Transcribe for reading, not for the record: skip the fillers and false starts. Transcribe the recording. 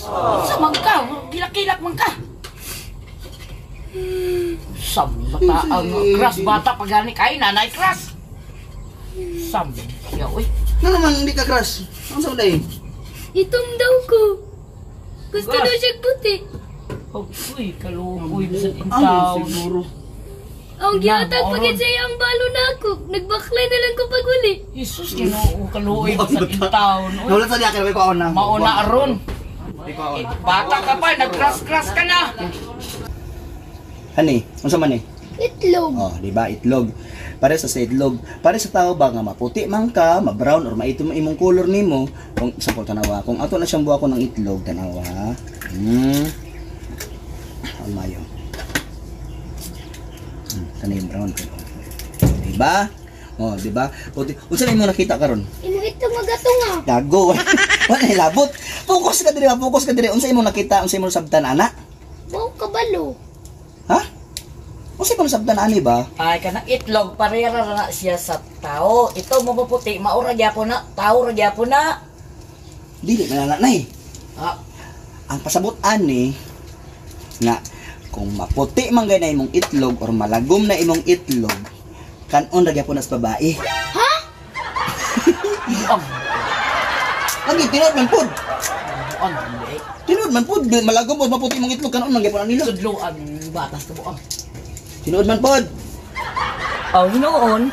Crush. Sa man ka, kilak-kilak man ka. Sam bata ang crush bata pag gani kay nanay crush. Sam siya oy. Nga naman hindi ka crush. Ano sa day? Itom daw ko. Gusto Crush. daw siya puti. Uy, kaluoy sa Ano intaw. siguro? Ang gihatag Na, pagit sa iyang balo na ako. Nagbaklay na lang ko pag uli. Jesus, Ginoo, kaluoy sa intaw. Oy. Nawala sa diya kay ko na. Mauna aron. Di ko Eh, bata ka pa, nag-crush-crush ka na. Hani, unsa man eh? Itlog. Oh, di ba itlog. Pare sa itlog. Pare sa tao ba nga maputi man ka, ma-brown or maitom ang imong color nimo, kung sa tanawa, kung ato na siyang buha ko ng itlog tanawa. Ang mayo. Kani yung brown ko. Di ba? Oh, di ba? Puti. Unsa na imong nakita karon? Imo itlog nga gatunga. Gago. Wala hilabot. Focus ka diri, focus ka diri. Unsa imong nakita? Unsa imong sabtan ana? Wow, kabalo. Ha? Unsa imong sabtan ani ba? Ay, kanang itlog, parera ra na siya sa tao. Ito mo maputi, maura gyapon na, tao ra gyapon na. Dili man na nay. Ah, Ang pasabot ani nga kung maputi man gay na imong itlog or malagom na imong itlog, kanon ra gyapon nas babae. Buang. Lagi tinuod man pud. Buang, hindi. Tinuod man pud malagom or maputi imong itlog, kanon man gyapon nila. Sudloan, batas ka buang. Tinuod man pud. Oh, hinoon,